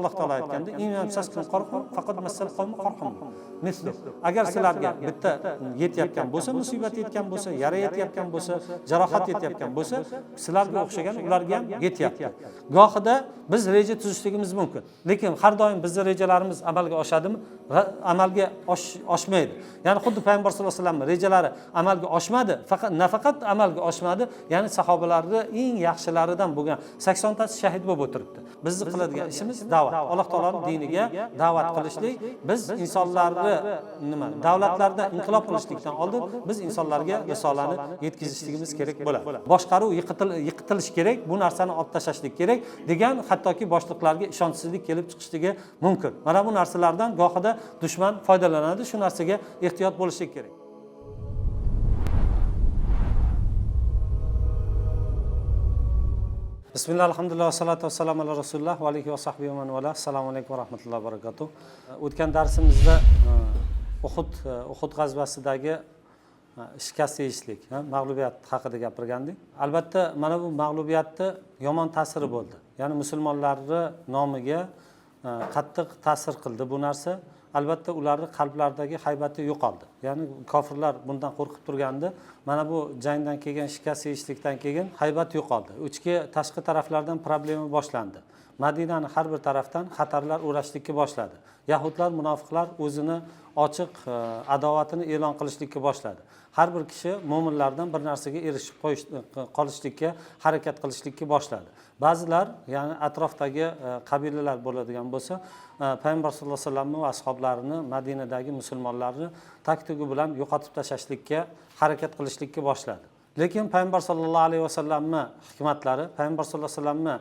Alloh taolo aytganda, faqat massal qawmi qarhum mislu. Agar sizlarga bitta yetayotgan bo'lsa, musibat yetgan bo'lsa, yara yetayotgan bo'lsa, jarohat yetayotgan bo'lsa, sizlarga o'xshagan ularga ham yetyapti. Gohida biz reja tuzishligimiz mumkin, lekin har doim bizning rejalarimiz amalga oshadimi? Amalga oshmaydi. Ya'ni xuddi payg'ambar sollallohu alayhi vasallam rejalari amalga oshmadi, faqat nafaqat amalga oshmadi, ya'ni sahobalarni eng yaxshilaridan bo'lgan 80 tasi shahid bo'lib o'tiribdi. Bizni qiladigan ishimiz da'vat. Alloh taoloning diniga da'vat qilishlik. Biz insonlarni nima davlatlarda inqilob qilishlikdan oldin biz insonlarga risolani yetkazishligimiz kerak bo'ladi. Boshqaruv yiqitilishi kerak, bu narsani olib tashlashlik kerak degan hattoki boshliqlarga ishonchsizlik kelib chiqishligi mumkin. Mana bu narsalardan gohida dushman foydalanadi, shu narsaga ehtiyot bo'lishlik kerak. Bismillah, alhamdulillah, salatu vassalamu ala rasulilloh va alihi va sahbihi va man vala. Assalomu alaykum va rahmatullohi va barakatuh. O'tgan darsimizda Uhud g'azvasidagi shikast yeyishlik, mag'lubiyat haqida gapirgandik. Albatta, mana bu mag'lubiyatni yomon ta'siri bo'ldi. Ya'ni musulmonlarning nomiga qattiq ta'sir qildi bu narsa. Albatta ularning qalblaridagi haybati yo'qoldi. Ya'ni kofirlar bundan qo'rqib turgandi. Mana bu jangdan kelgan shikast yeyishlikdan keyin haybat yo'qoldi. Ichki tashqi taraflardan problema boshlandi. Madinani har bir tarafdan xatarlar o'rashlikka boshladi. Yahudlar, munofiqlar o'zini ochiq adovatini e'lon qilishlikka boshladi. Har bir kishi mo'minlardan bir narsaga erishib qolishlikka harakat qilishlikka boshladi. Ba'zilar, ya'ni atrofdagi qabilalar bo'ladigan bo'lsa, payg'ambar sollallohu alayhi vasallam va ashoblarini, Madinadagi musulmonlarni taktugi bilan yo'qotib tashlashlikka harakat qilishlikka boshladi. Lekin payg'ambar sollallohu alayhi vasallamning hikmatlari, payg'ambar sollallohu alayhi vasallamning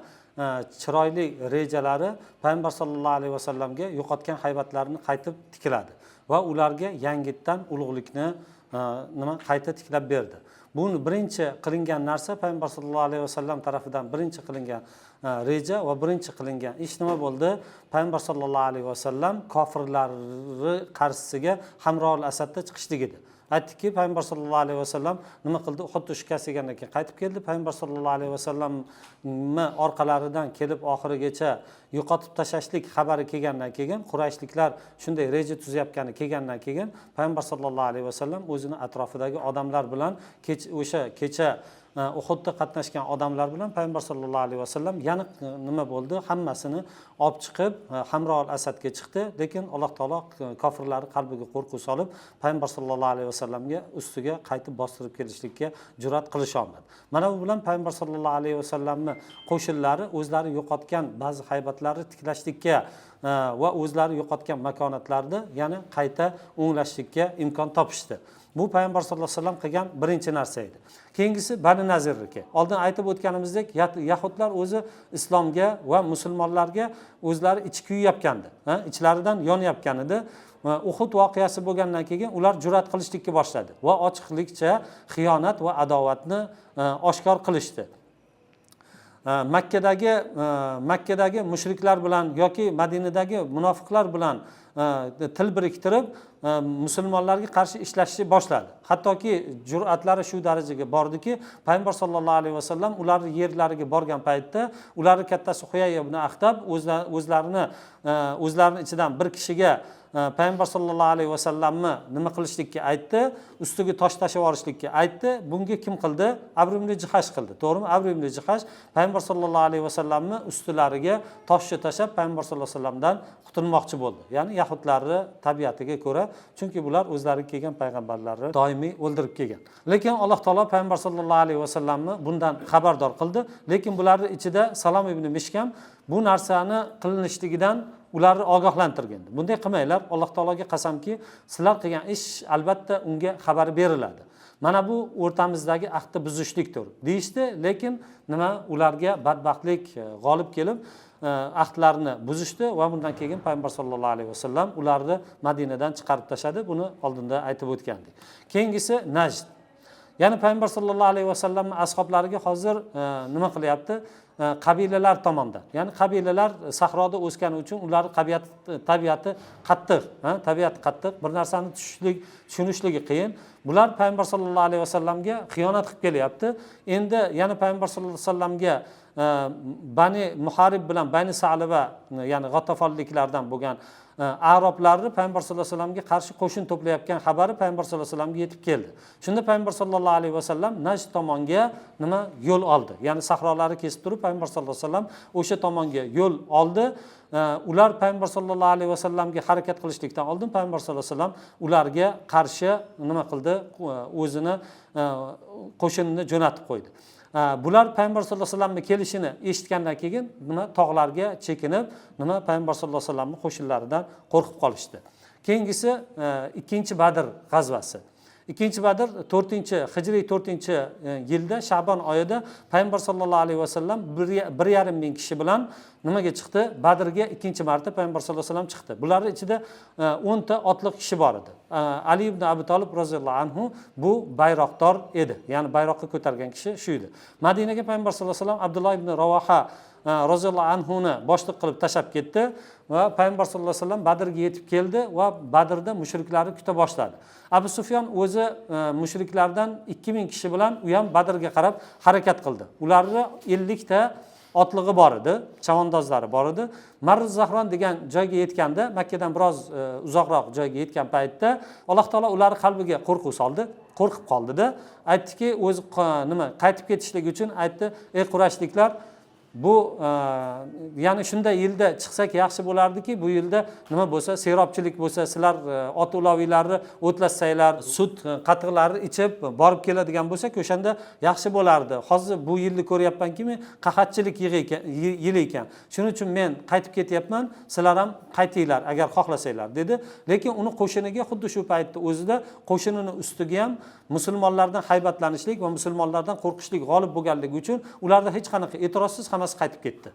chiroyli rejalari payg'ambar sollallohu alayhi vasallamga yo'qotgan haybatlarini qaytib tikladi va ularga yangitdan ulug'likni nima qayta tiklab berdi. Buni birinchi qilingan narsa payg'ambar sollallohu alayhi vasallam tarafidan birinchi qilingan reja va birinchi qilingan ish nima bo'ldi? Payg'ambar sollallohu alayhi vasallam kofirlarni qarshisiga Hamroul Asadda chiqishligi edi. Aytdikki, payg'ambar sollallohu alayhi vasallam nima qildi? Uhudda shikast yegandan keyin qaytib keldi. Payg'ambar sollallohu alayhi vasallamni orqalaridan kelib oxirigacha yo'qotib tashlashlik xabari kelgandan keyin, Qurayshliklar shunday reja tuzayotgani kelgandan keyin payg'ambar sollallohu alayhi vasallam o'zini atrofidagi odamlar bilan o'sha kecha Uhudda qatnashgan odamlar bilan payg'ambar sollallohu alayhi vasallam yana nima bo'ldi? Hammasini olib chiqib Hamroul Asadga chiqdi. Lekin Alloh taolo kofirlarni qalbiga qo'rquv solib, payg'ambar sollallohu alayhi vasallamga ustiga qaytib bostirib kelishlikka jur'at qilisha olmadi. Mana bu bilan payg'ambar sollallohu alayhi vasallamning qo'shinlari o'zlari yo'qotgan ba'zi haybatlarni tiklashlikka va o'zlari yo'qotgan makonatlarni yana qayta o'nglashlikka imkon topishdi. Bu payg'ambar sollallohu alayhi vasallam qilgan birinchi narsa edi. Keyingisi Bani Nazirniki. Oldin aytib o'tganimizdek, yahudlar o'zi islomga va musulmonlarga o'zlari ichi kuyayotgandi, ichlaridan yonayotgan edi. Uhud voqeasi bo'lgandan keyin ular jur'at qilishlikka boshladi va ochiqlikcha xiyonat va adovatni oshkor qilishdi. Makkadagi mushriklar bilan yoki Madinadagi munofiqlar bilan til biriktirib musulmonlarga qarshi ishlashni boshladi. Hattoki jur'atlari shu darajaga bordiki, payg'ambar sollallohu alayhi vasallam ularning yerlariga borgan paytda ularning kattasi Huyay ibn Axtab o'zlarini ichidan bir kishiga payg'ambar sollallohu alayhi vasallamni nima qilishlikka aytdi, ustiga tosh tashlab yuborishlikka aytdi. Bunga kim qildi? Amr ibn Jihash qildi. To'g'rimi? Amr ibn Jihash payg'ambar sollallohu alayhi vasallamni ustilariga toshni tashlab payg'ambar sollallohu alayhi vasallamdan qutulmoqchi bo'ldi. Ya'ni yahudlarni tabiatiga ko'ra, chunki bular o'zlari kelgan payg'ambarlarni doimiy o'ldirib kelgan. Lekin Alloh taolo payg'ambar sollallohu alayhi vasallamni bundan xabardor qildi. Lekin bularning ichida Salom ibn Mishkam bu narsani qilinishligidan ularni ogohlantirgan. Bunday qilmanglar, Alloh taologa qasamki, sizlar qilgan ish albatta unga xabar beriladi. Mana bu o'rtamizdagi ahdni buzishlikdir deyishdi. Lekin nima, ularga badbaxtlik g'olib kelib ahdlarni buzishdi va bundan keyin payg'ambar sollallohu alayhi vasallam ularni Madinadan chiqarib tashladi. Buni oldinda aytib o'tgandik. Keyingisi Najd. Ya'ni payg'ambar sollallohu alayhi vasallamning ashoblariga hozir nima qilyapti? Qabilalar tomondan. Ya'ni qabilalar sahroda o'sgani uchun ularning tabiati qattiq, tabiati qattiq, bir narsani tushunishligi qiyin. Bular payg'ambar sollallohu alayhi vasallamga xiyonat qilib kelyapti. Endi yana payg'ambar sollallohu alayhi vasallamga Bani Muharib bilan Bani Saliba, ya'ni g'atafonliklardan bo'lgan arablarni payg'ambar sallallohu alayhi vasallamga qarshi qo'shin to'playotgan xabari payg'ambar sallallohu alayhi vasallamga yetib keldi. Shunda payg'ambar sallallohu alayhi vasallam Najd tomonga nima yo'l oldi, ya'ni sahrolarni kesib turib payg'ambar sallallohu alayhi vasallam o'sha tomonga yo'l oldi. Ular payg'ambar sallallohu alayhi vasallamga harakat qilishlikdan oldin payg'ambar sallallohu alayhi vasallam ularga qarshi nima qildi, o'zini qo'shinini jo'natib qo'ydi. Bular payg'ambar sallallohu alayhi vasallamni kelishini eshitgandan keyin nima tog'larga chekinib nima payg'ambar sallallohu alayhi vasallamni qo'shinlaridan qo'rqib qolishdi. Keyingisi ikkinchi Badr g'azvasi. Ikkinchi Badr 4 hijriy 4 yilda Shabon oyida payg'ambar sallallohu alayhi vasallam 1,5 ming kishi bilan nimaga chiqdi? Badrga ikkinchi marta payg'ambar sallallohu alayhi vasallam chiqdi. Bularning ichida 10 ta otliq kishi bor edi. Ali ibn Abi Talib roziyallohu anhu bu bayroqdor edi. Ya'ni bayroqni ko'targan kishi shu edi. Madinaga payg'ambar sallallohu alayhi vasallam Abdulloh ibn Ravoha roziyallohu anhuni boshliq qilib tashlab ketdi va payg'ambar sallallohu alayhi vasallam Badrga yetib keldi va Badrda mushriklarni kuta boshladi. Abu Sufyon o'zi mushriklardan 2000 kishi bilan u ham Badrga qarab harakat qildi. Ularni 50 ta otlig'i bor edi, chavandozlari bor edi. Marruz Zahron degan joyga yetganda, Makkadan biroz uzoqroq joyga yetgan paytda Alloh taolo ularning qalbiga qo'rquv soldi, qo'rqib qoldida. Aytdiki, o'zi nima qaytib ketishlik uchun aytdi: "Ey Qurayshliklar, bu ya'ni shunday yilda chiqsak yaxshi bo'lardiki, bu yilda nima bo'lsa, serobchilik bo'lsa, sizlar ot uloviylarni o'tlatsanglar, sut qatiqlarni ichib borib keladigan bo'lsak, o'shanda yaxshi bo'lardi. Hozir bu yilni ko'ryapmanki, men qahatchilik yili ekan. Shuning uchun men qaytib ketyapman, sizlar ham qaytinglar agar xohlasanglar" dedi. Lekin uni qo'shiniga xuddi shu paytda o'zida qo'shinini ustiga ham musulmonlardan haybatlanishlik va musulmonlardan qo'rqishlik g'olib bo'lganligi uchun ularda hech qanaqa e'tirozsiz hammasi qaytib ketdi.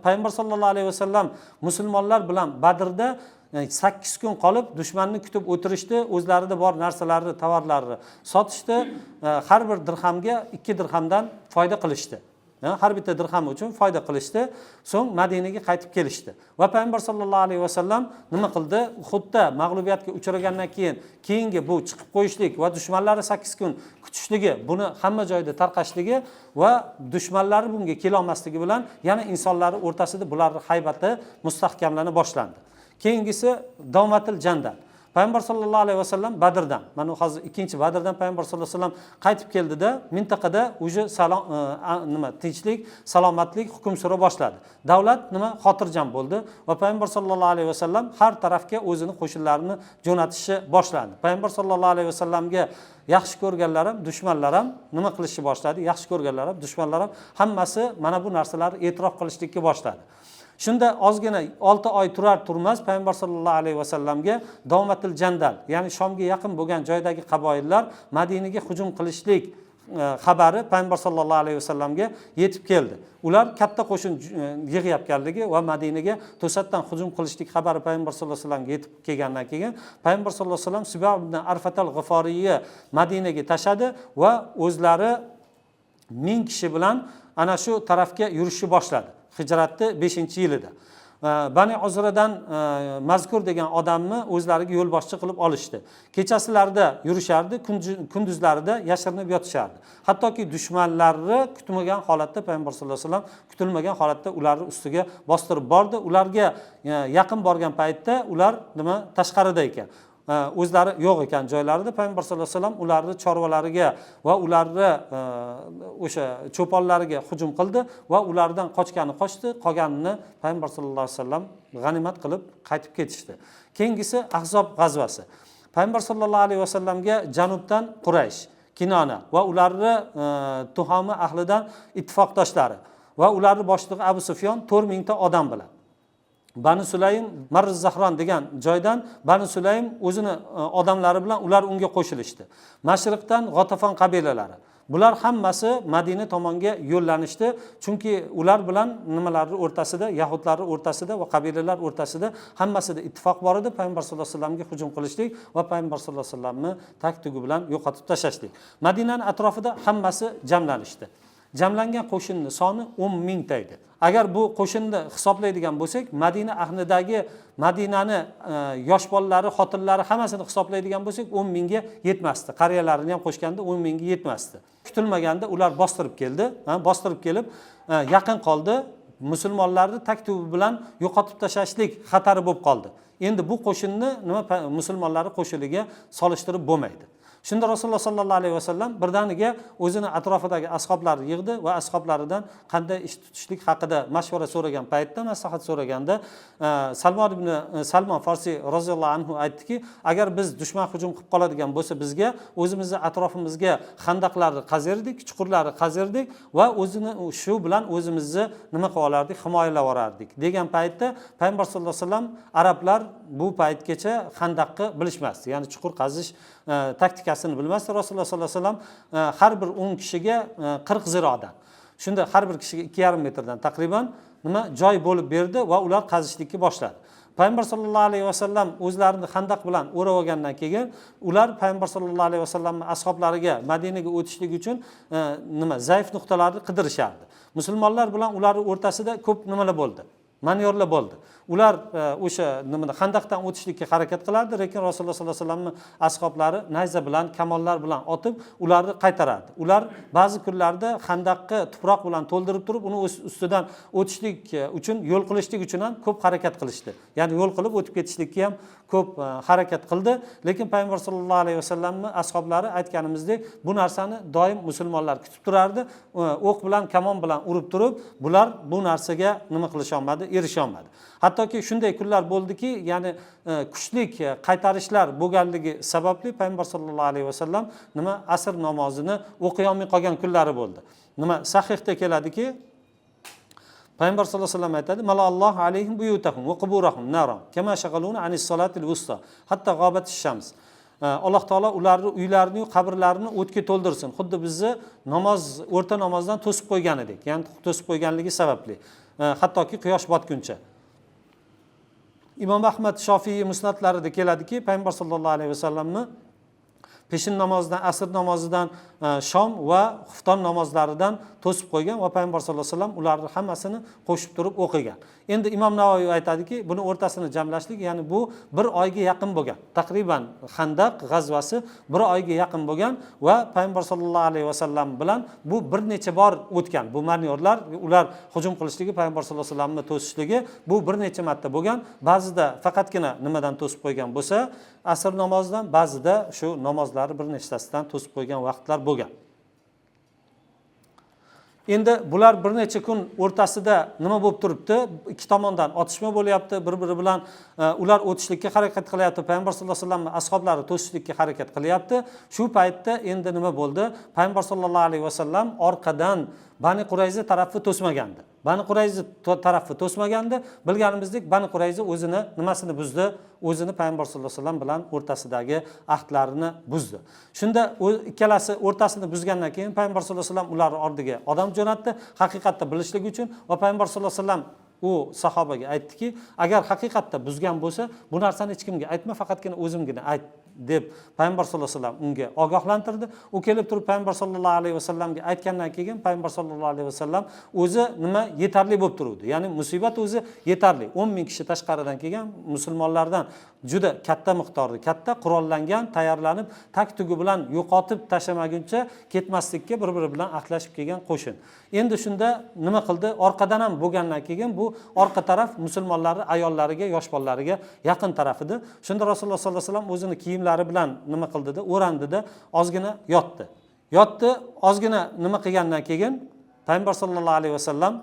Payg'ambar sallallohu alayhi vasallam musulmonlar bilan Badrda 8 kun qolib dushmanni kutib o'tirishdi, o'zlarida bor narsalarni, tovarlarni sotishdi, har bir dirhamga 2 dirhamdan foyda qilishdi. Har bitta dirham uchun foyda qilishdi. So'ng Madinaga qaytib kelishdi. Va payg'ambar sallallohu alayhi vasallam nima qildi? Uhudda mag'lubiyatga uchragandan keyin keyingi bu chiqib qo'yishlik va dushmanlari 8 kun kutishligi, buni hamma joyda tarqashligi va dushmanlari bunga kela olmasligi bilan yana insonlar o'rtasida bularning haybati mustahkamlana boshlandi. Keyingisi Dawmatul Jandal. Payg'ambar sallallohu alayhi vasallam Badrdan, mana hozir ikkinchi Badrdan payg'ambar sallallohu alayhi vasallam qaytib keldida, mintaqada уже nima tinchlik, salomatlik hukm sura boshladi. Davlat nima xotirjam bo'ldi va payg'ambar sallallohu alayhi vasallam har tarafga o'zini qo'shinlarini jo'natishni boshladi. Payg'ambar sallallohu alayhi vasallamga yaxshi ko'rganlar ham, dushmanlar ham nima qilishni boshladi? Yaxshi ko'rganlar ham, dushmanlar ham hammasi mana bu narsalarni e'tirof qilishlikka boshladi. Shunda ozgina 6 oy turar turmas payg'ambar sallallohu alayhi vasallamga Dawmatul Jandal, ya'ni Shomga yaqin bo'lgan joydagi qaboillar Madinaga hujum qilishlik xabari payg'ambar sallallohu alayhi vasallamga yetib keldi. Ular katta qo'shin yig'ayotganligi va Madinaga to'satdan hujum qilishlik xabari payg'ambar sallallohu alayhi vasallamga yetib kelgandan keyin payg'ambar sallallohu alayhi vasallam Sibo ibn Arfat al-G'iforiyni Madinaga tashadi va o'zlari 1000 kishi bilan ana shu tarafga yurishni boshladi. Hijratni 5-yilida. Bani Uzradan mazkur degan odamni o'zlariga yo'lboshchi qilib olishdi. Kechasilarda yurishardi, kunduzlarida yashirinib yotishardi. Hattoki dushmanlarni kutmagan holatda payg'ambar sallallohu alayhi vasallam kutilmagan holatda ularni ustiga bostirib bordi. Ularga yaqin borgan paytda ular nima tashqarida ekan. O'zlari yo'q ekan joylarida. Payg'ambar sallallohu alayhi vasallam ularni chorvalariga va ularni o'sha cho'ponlariga hujum qildi va ulardan qochgani qochdi, qolganini payg'ambar sallallohu alayhi vasallam g'animat qilib qaytib ketishdi. Keyingisi Ahzob g'azvasi. Payg'ambar sallallohu alayhi vasallamga janubdan Quraysh, Kinona va ularni Tuhomi ahlidan ittifoqdoshlari va ularning boshlig'i Abu Sufyon 4000 ta odam bilan Bani Sulaym Marruz Zahron degan joydan Bani Sulaym o'zini odamlari bilan ular unga qo'shilishdi. Mashriqdan G'atafon qabilalari. Bular hammasi Madina tomonga yo'llanishdi, chunki ular bilan nimalarning o'rtasida, yahudlarning o'rtasida va qabilalar o'rtasida hammasida ittifoq bor edi. Payg'ambar sallallohu alayhi vasallamga hujum qilishlik va payg'ambar sallallohu alayhi vasallamni tag-tugi bilan yo'qotib tashlashlik. Madinaning atrofida hammasi jamlanishdi. Jamlangan qo'shinni soni 10 mingta edi. Agar bu qo'shinni hisoblaydigan bo'lsak, Madina ahlidagi Madinani yosh bolalari, xotinlari hammasini hisoblaydigan bo'lsak, 10 mingga yetmasdi. Qariyalarini ham qo'shganda 10 mingga yetmasdi. Kutilmaganda ular bostirib keldi, bostirib kelib yaqin qoldi. Musulmonlarni taktubi bilan yo'qotib tashlashlik xatari bo'lib qoldi. Endi bu qo'shinni nima musulmonlarni qo'shiniga solishtirib bo'lmaydi. Shunda Rasululloh sallallohu alayhi vasallam birdaniga o'zini atrofidagi ashoblarni yig'di va ashoblaridan qanday ish tutishlik haqida mashvara so'ragan paytda, maslahat so'raganda Salmon ibn Salmon Farsiy roziyallohu anhu aytdiki, agar biz dushman hujum qilib qoladigan bo'lsa, bizga o'zimizni atrofimizga xandaqlarni qazirdik, chuqurlarni qazirdik va o'zini shu bilan o'zimizni nima qilib olardik, himoyalab olardik degan paytda payg'ambar sallallohu alayhi vasallam arablar bu paytgacha xandaqni bilishmasdi, ya'ni chuqur qazish taktikasini bilmasdi. Rasululloh sollallohu alayhi vasallam har bir 10 kishiga 40 zirodan, shunda har bir kishiga 2,5 metrdan taqriban nima joy bo'lib berdi va ular qazishlikka boshladi. Payg'ambar sallallohu alayhi vasallam o'zlarini xandaq bilan o'rab olgandan keyin ular payg'ambar sallallohu alayhi vasallamning ashoblariga Madinaga o'tishlik uchun nima zaif nuqtalarni qidirishardi. Musulmonlar bilan ularning o'rtasida ko'p nimalar bo'ldi, manyorlar bo'ldi. Ular o'sha nimada xandaqdan o'tishlikka harakat qilardi, lekin Rasululloh sollallohu alayhi vasallamning ashoblari nayza bilan, kamonlar bilan otib ularni qaytarardi. Ular ba'zi kunlarda xandaqni tuproq bilan to'ldirib turib, uni ustidan o'tishlik uchun, yo'l qilishlik uchun ham ko'p harakat qilishdi. Ya'ni yo'l qilib o'tib ketishlikka ham ko'p harakat qildi. Lekin payg'ambar sallallohu alayhi vasallamning ashoblari aytganimizdek bu narsani doim musulmonlar kutib turardi. O'q bilan, kamon bilan urib turib, bular bu narsaga nima qilisha olmadi, erisha olmadi. Hattoki shunday kunlar bo'ldiki, ya'ni kuchlik qaytarishlar bo'lganligi sababli payg'ambar sallallohu alayhi vasallam nima asr namozini o'qiy olmay qolgan kunlari bo'ldi. Nima sahihda keladiki, payg'ambar sallallohu alayhi vasallam aytadi: "Malallohu alayhim buyutahum va quburahum naron kama shag'aluna anis salatil wusta hatta g'obatish shams." Alloh taolo ularni uylarini, qabrlarini o'tga to'ldirsin, xuddi bizni namoz o'rta namozdan to'sib qo'yganidek, ya'ni to'sib qo'yganligi sababli, hattoki quyosh botguncha. Imom Ahmad, Shofiy musnatlarida keladiki, payg'ambar sallallohu alayhi vasallamni peshin namozidan, asr namozidan, shom va xufton namozlaridan to'sib qo'ygan va payg'ambar sallallohu alayhi vasallam ularni hammasini qo'shib turib o'qigan. Endi Imom Navoiy aytadiki, buni o'rtasini jamlashlik, ya'ni bu bir oyga yaqin bo'lgan. Taqriban Xandaq g'azvasi bir oyga yaqin bo'lgan va payg'ambar sallallohu alayhi vasallam bilan bu bir necha bor o'tgan. Bu manyorlar, ular hujum qilishligi, payg'ambar sallallohu alayhi vasallamni to'sishligi bu bir necha marta bo'lgan. Ba'zida faqatgina nimadan to'sib qo'ygan bo'lsa, asr namozidan, ba'zida shu namozlarni bir nechtasidan to'sib qo'ygan vaqtlar bo'lgan. Endi bular bir necha kun o'rtasida nima bo'lib turibdi? Ikki tomondan otishma bo'lyapti, bir-biri bilan ular o'tishlikka harakat qilyapti. Payg'ambar sallallohu alayhi vasallam ashoblari to'sishlikka harakat qilyapti. Shu paytda endi nima bo'ldi? Payg'ambar sallallohu alayhi vasallam orqadan Bani Qurayza tarafi to'smagandi. Bani Qurayza tarafi to'smagandi. Bilganimizdek Bani Qurayza o'zini nimasini buzdi? O'zini payg'ambar sallallohu alayhi vasallam bilan o'rtasidagi ahdlarini buzdi. Shunda ikkalasi o'rtasini buzgandan keyin payg'ambar sallallohu alayhi vasallam ularning oldiga odam jo'natdi, haqiqatni bilishlik uchun va payg'ambar sallallohu alayhi vasallam u sahobaga aytdiki, agar haqiqatda buzgan bo'lsa, bu narsani hech kimga aytma, faqatgina o'zimgina ayt deb payg'ambar sallallohu alayhi vasallam unga ogohlantirdi. U kelib turib payg'ambar sallallohu alayhi vasallamga aytgandan keyin payg'ambar sallallohu alayhi vasallam o'zi nima yetarli bo'lib turuvdi. Ya'ni musibat o'zi yetarli. 10 ming kishi tashqaridan kelgan musulmonlardan juda katta miqdorda, katta qurollangan, tayyorlanib, tak-tugi bilan yo'qotib tashlamaguncha ketmaslikka bir-biri bilan ahdlashib kelgan qo'shin. Endi shunda nima qildi? Orqadan ham bo'lgandan keyin bu orqa taraf musulmonlarning ayollariga, yosh bolalariga yaqin taraf edi. Shunda Rasululloh sollallohu alayhi vasallam o'zini kiyimlari bilan nima qildida, o'randida, ozgina yotdi. Yotdi, ozgina nima qilgandan keyin payg'ambar sallallohu alayhi vasallam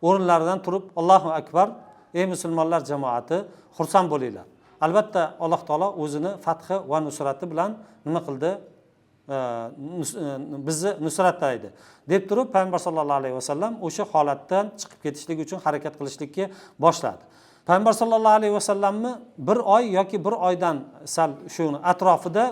o'rinlaridan turib, Allohu akbar, ey musulmonlar jamoati, xursand bo'linglar. Albatta Alloh taolo o'zini fathi va nusrati bilan nima qildi? Bizni nusratlaydi deb turib payg'ambar sallallohu alayhi vasallam o'sha holatdan chiqib ketishlik uchun harakat qilishlikka boshladi. Payg'ambar sallallohu alayhi vasallamni bir oy yoki bir oydan sal shuni atrofida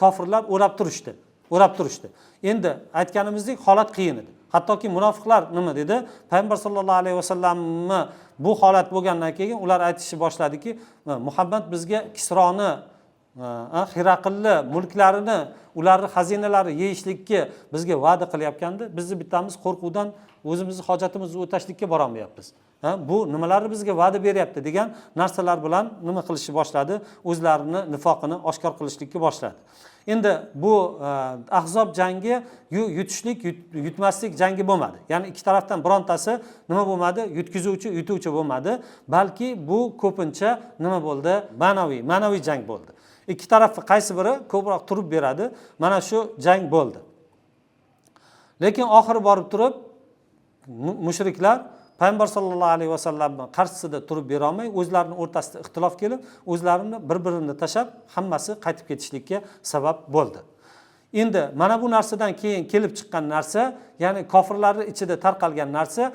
kofirlar o'rab turishdi. O'rab turishdi. Endi aytganimizdek holat qiyin edi. Hattoki munofiqlar nima dedi? Payg'ambar sallallohu alayhi vasallamni bu holat bo'lgandan keyin ular aytishni boshladiki, Muhammad bizga Kisroni Hiraqlni mulklarini, ularni xazinalari yeyishlikka bizga va'da qilyapgandi. Bizni bittamiz qo'rquvdan o'zimizni hojatimizni o'tashlikka borolmayapmiz. Bu nimalarni bizga va'da beryapti degan narsalar bilan nima qilishni boshladi? O'zlarini nifoqini oshkor qilishlikka boshladi. Endi bu Ahzob jangi yutishlik, yutmaslik jangi bo'lmadi. Ya'ni ikki tarafdan birontasi nima bo'lmadi? Yutkizuvchi, yutuvchi bo'lmadi, balki bu ko'pincha nima bo'ldi? Ma'naviy jang bo'ldi. Ikki tarafni qaysi biri ko'proq turib beradi, mana shu jang bo'ldi. Lekin oxiri borib turib mushriklar payg'ambar sallallohu alayhi vasallamni qarshisida turib bera olmay, o'zlarini o'rtasida ixtilof kelib, o'zlarini bir-birini tashlab, hammasi qaytib ketishlikka sabab bo'ldi. Endi mana bu narsadan keyin kelib chiqqan narsa, ya'ni kofirlarning ichida tarqalgan narsa,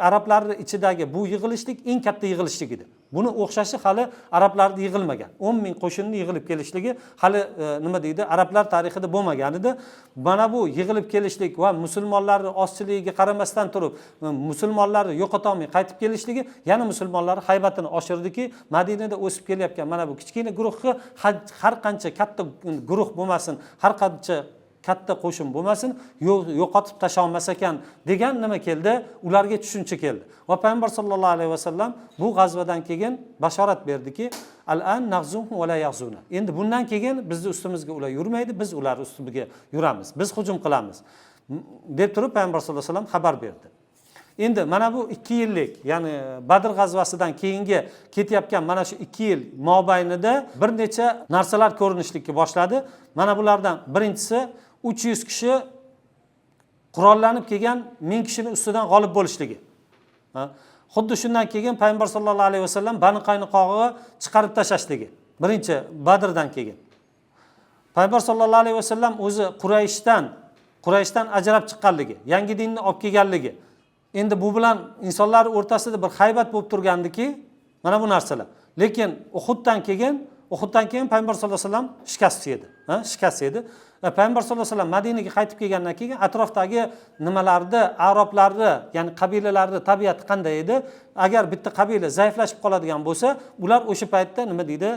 arablarning ichidagi bu yig'ilishlik eng katta yig'ilishlik edi. Buni o'xshashi hali arablarda yig'ilmagan. 10 ming qo'shinni yig'ilib kelishligi hali nima deydi, arablar tarixida bo'lmagan edi. Mana bu yig'ilib kelishlik va musulmonlarning ozchiligiga qaramasdan turib, musulmonlarni yo'qotolmay qaytib kelishligi yana musulmonlar haybatini oshirdiki, Madinada o'sib kelayotgan mana bu kichkina guruhni har qancha katta guruh bo'lmasin, har qancha katta qo'shin bo'lmasin, yo'qotib tashlolmas ekan degan nima keldi? Ularga tushuncha keldi. Va payg'ambar sallallohu alayhi vasallam bu g'azvadan keyin bashorat berdiki, al-an nag'zuhum va la yaghzuna. Endi bundan keyin bizni ustimizga ular yurmaydi, biz ular ustiga yuramiz. Biz hujum qilamiz deb turib payg'ambar sallallohu alayhi vasallam xabar berdi. Endi mana bu 2 yillik, ya'ni Badr g'azvasidan keyingi ketayotgan mana shu 2 yil mobaynida bir necha narsalar ko'rinishlikka boshladi. Mana bulardan birinchisi 300 kishi qurollanib kelgan 1000 kishini ustidan g'olib bo'lishligi. Xuddi shundan keyin payg'ambar sallallohu alayhi vasallam Bani Qaynuqoga chiqarib tashlashligi. Birinchi Badrdan keyin. Payg'ambar sallallohu alayhi vasallam o'zi Qurayshdan ajrab chiqqanligi, yangi dinni olib kelganligi. Endi bu bilan insonlar o'rtasida bir haybat bo'lib turgandiki, mana bu narsalar. Lekin Uhuddan keyin payg'ambar sallallohu alayhi vasallam shikast yedi. Shikast yedi. Payg'ambar sallallohu alayhi vasallam Madinaga qaytib kelgandan keyin atrofdagi nimalarni, arablarni, ya'ni qabilalarni tabiati qanday edi? Agar bitta qabila zaiflashib qoladigan bo'lsa, ular o'sha paytda nima deydi?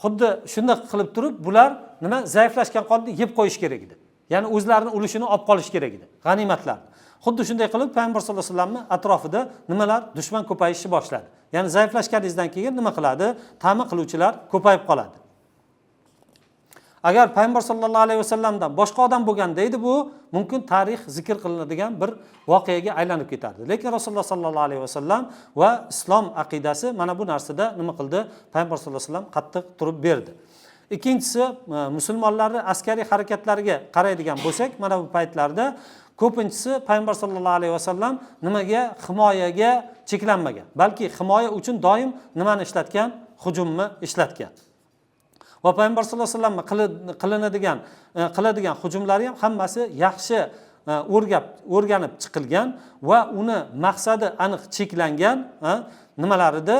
Xuddi shunday qilib turib, bular nima zaiflashgan qonni yeb qo'yish kerak edi. Ya'ni o'zlarining ulushini olib qolish kerak edi, g'animatlarni. Xuddi shunday qilib payg'ambar sallallohu alayhi vasallamning atrofida nimalar dushman ko'payishni boshladi. Ya'ni zaiflashganingizdan keyin nima qiladi? Ta'mi qiluvchilar ko'payib qoladi. Agar payg'ambar sallallohu alayhi vasallamdan boshqa odam bo'lganda edi, bu mumkin tarix zikr qilinadigan bir voqeaga aylanib ketardi. Lekin Rasululloh sallallohu alayhi vasallam va islom aqidasi mana bu narsada nima qildi? Payg'ambar sallallohu alayhi vasallam qattiq turib berdi. Ikkinchisi, musulmonlarning askariy harakatlariga qaraydigan bo'lsak, mana bu paytlarda ko'pinchisi payg'ambar sallallohu alayhi vasallam nimaga himoyaga cheklanmagan, balki himoya uchun doim nimani ishlatgan? Hujumni ishlatgan. Va payg'ambar sallallohu alayhi vasallam qiladigan hujumlari ham hammasi yaxshi o'rganib chiqilgan va uni maqsadi aniq cheklangan, nimalarida,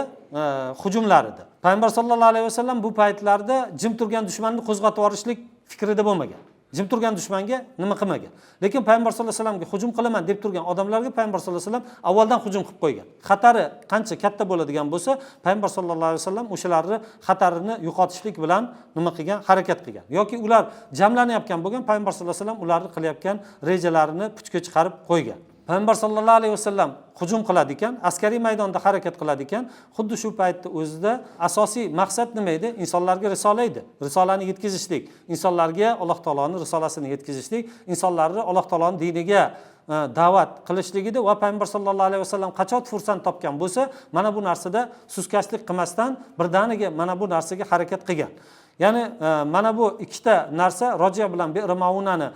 hujumlarida. Payg'ambar sallallohu alayhi vasallam bu paytlarda jim turgan dushmanni qo'zg'atib yuborishlik fikrida bo'lmagan. Jim turgan dushmanga nima qilmagan. Lekin payg'ambar sallallohu alayhi vasallamga hujum qilaman deb turgan odamlarga payg'ambar sallallohu alayhi vasallam avvaldan hujum qilib qo'ygan. Xatari qancha katta bo'ladigan bo'lsa, payg'ambar sallallohu alayhi vasallam o'shalarni xatarini yo'qotishlik bilan nima qilgan? Harakat qilgan. Yoki ular jamlanayotgan bo'lgan, payg'ambar sallallohu alayhi vasallam ularni qilayotgan rejalarini puchga chiqarib qo'ygan. Payg'ambar sallallohu alayhi vasallam hujum qiladi ekan, askariy maydonda harakat qiladi ekan, xuddi shu paytda o'zida asosiy maqsad nima edi? Insonlarga risola edi. Risolani yetkazishlik, insonlarga Alloh taoloning risolasini yetkazishlik, insonlarni Alloh taoloning diniga da'vat qilishligida va payg'ambar sallallohu alayhi vasallam qachon fursat topgan bo'lsa, mana bu narsada suskashlik qilmasdan birdaniga mana bu narsaga harakat qilgan. Ya'ni mana bu ikkita narsa Rojiya bilan Bi'r Maunani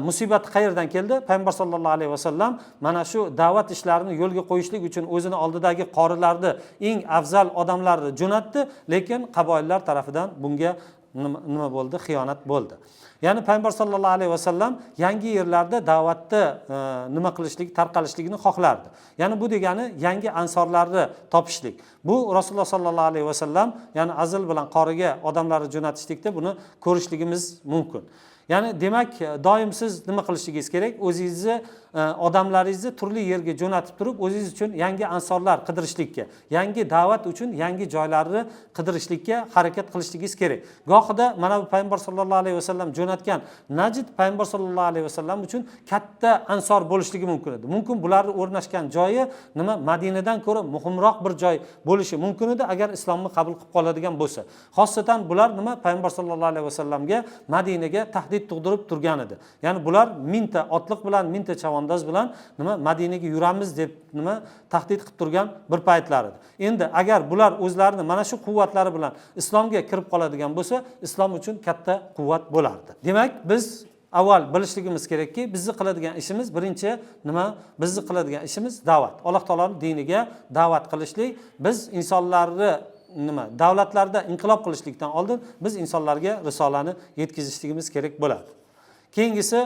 musibati qayerdan keldi? Payg'ambar sallallohu alayhi vasallam mana shu da'vat ishlarini yo'lga qo'yishlik uchun o'zini oldidagi qorilarni, eng afzal odamlarni jo'natdi, lekin qaboillar tarafidan bunga nima bo'ldi? Xiyonat bo'ldi. Ya'ni payg'ambar sallallohu alayhi vasallam yangi yerlarda da'vatni nima qilishlik, tarqalishligini xohlardi. Ya'ni bu degani yangi ansorlarni topishlik. Bu Rasululloh sallallohu alayhi vasallam, ya'ni Azl bilan qoriga odamlarni jo'natishlikda buni ko'rishligimiz mumkin. Ya'ni demak, doim siz nima qilishligingiz kerak? O'zingizni odamlaringizni turli yerga jo'natib turib, o'zingiz uchun yangi ansorlar qidirishlikka, yangi da'vat uchun yangi joylarni qidirishlikka harakat qilishligingiz kerak. Gohida mana bu payg'ambar sallallohu alayhi vasallam jo'natgan Najd payg'ambar sallallohu alayhi vasallam uchun katta ansor bo'lishligi mumkin edi. Mumkin bularni o'rnashgan joyi nima Madinadan ko'ra muhimroq bir joy bo'lishi mumkin edi, agar islomni qabul qilib qoladigan bo'lsa. Xosatan bular nima payg'ambar sallallohu alayhi vasallamga Madinaga tahdid tug'dirib turgan edi. Ya'ni bular 1000 ta otliq bilan, 1000 ta chavandoz bilan nima Madinaga yuramiz deb nima tahdid qilib turgan bir paytlar edi. Endi agar bular o'zlarini mana shu quvvatlari bilan islomga kirib qoladigan bo'lsa, islom uchun katta quvvat bo'lardi. Demak, biz avval bilishligimiz kerakki, bizni qiladigan ishimiz birinchi nima? Bizni qiladigan ishimiz da'vat. Alloh taoloning diniga da'vat qilishlik. Biz insonlarni nima davlatlarda inqilob qilishlikdan oldin biz insonlarga risolani yetkazishligimiz kerak bo'ladi. Keyingisi,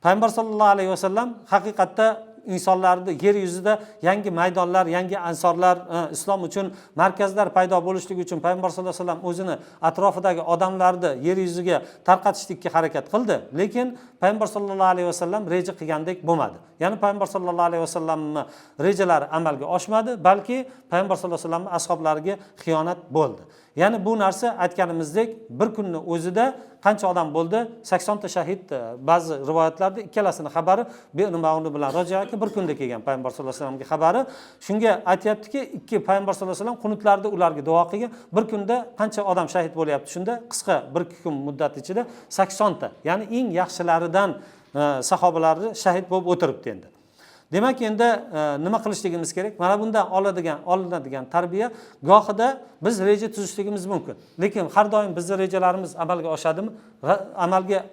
payg'ambar sallallohu alayhi vasallam haqiqatda insonlarni yer yuzida yangi maydonlar, yangi ansorlar, islom uchun markazlar paydo bo'lishligi uchun payg'ambar sallallohu alayhi vasallam o'zini atrofidagi odamlarni yer yuziga tarqatishlikka harakat qildi. Lekin payg'ambar sallallohu alayhi vasallam reja qilgandek bo'lmadi. Ya'ni payg'ambar sallallohu alayhi vasallamning rejalari amalga oshmadi, balki payg'ambar sallallohu alayhi vasallamning ashoblariga xiyonat bo'ldi. Ya'ni bu narsa aytganimizdek bir kunni o'zida qancha odam bo'ldi? 80 ta shahid, ba'zi rivoyatlarda ikkalasini xabari Bi'r Mauna bilan Rojiya aka bir kunda kelgan payg'ambar sallallohu alayhi vasallamga xabari. Shunga aytayaptiki, ikki payg'ambar sallallohu alayhi vasallam qunutlarda ularga duo qilgan. Bir kunda qancha odam shahid bo'lyapti? Shunda qisqa bir ikki kun muddat ichida 80 ta, ya'ni eng yaxshilaridan sahobalarni shahid bo'lib o'tiribdi endi. Demak, endi nima qilishligimiz kerak? Mana bundan olinadigan tarbiya, gohida biz reja tuzishligimiz mumkin. Lekin har doim bizning rejalarimiz amalga oshadimi? Amalga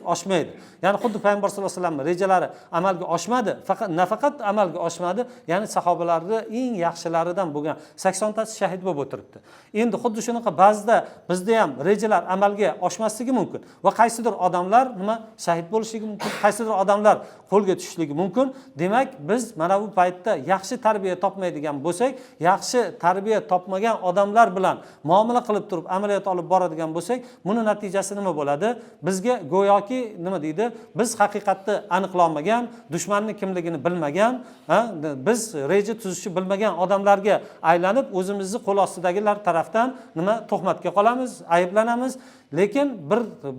oshmaydi. Ya'ni xuddi payg'ambar sallallohu alayhi vasallam rejalari amalga oshmadi. Faqat nafaqat amalga oshmadi, ya'ni sahobalarning eng yaxshilaridan bo'lgan 80 tasi shahid bo'lib o'tiribdi. Endi xuddi shunaqa ba'zida bizda ham rejalar amalga oshmasligi mumkin va qaysidir odamlar nima shahid bo'lishligi mumkin, qaysidir odamlar qo'lga tushishligi mumkin. Demak, biz mana bu paytda yaxshi tarbiya topmaydigan bo'lsak, yaxshi tarbiya topmagan odamlar bilan muomala qilib turib amaliyot olib boradigan bo'lsak, buni natijasi nima bo'ladi? Bizga go'yoki nima deydi? Biz haqiqatni aniqlolmagan, dushmanning kimligini bilmagan, biz reja tuzishni bilmagan odamlarga aylanib, o'zimizni qo'l ostidagilar tarafdan nima tuhmatga qolamiz, ayblanamiz. Lekin